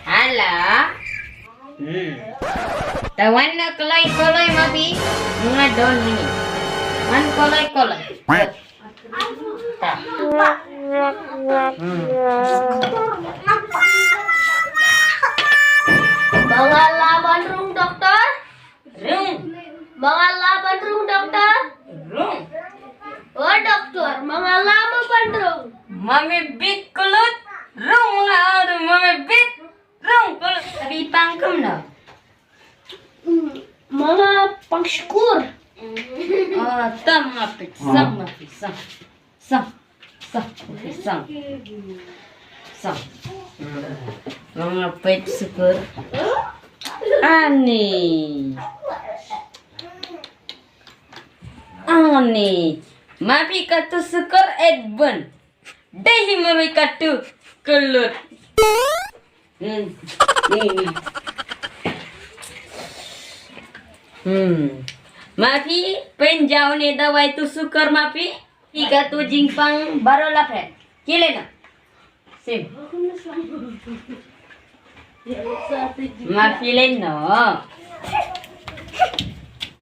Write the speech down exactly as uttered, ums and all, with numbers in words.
Hala. Hmm. Te wan na kloi kloi ma phi. Nga don ini. Wan kloi kloi. Ta. Hmm. Ma nga lah ban rung, doktor? Rung. Ma nga lah ban rung, doktor? Rung. O doktor, ma nga lah ban rung? Ma me bit kyllut. Rung ma nga, ma me bit. Rung kyllut. Abi pang kumno? Hmm, ma nga pang shukor. Oh, tam ma pit, sam ma pit, sam. Sam. Sam. Sam. Sam. Hmm. Ma nga pang shukor. Ani. Ani. Ma phi katto shukor, et bun. Dei hi ma phi katto kyllut. Hmm. Hmm. Hmm. Ma phi pynjaw ne dawai to shukor ma phi. Phi katto jingpang baroh la phet. Ki leh noh. Sim. Ma phi leh noh.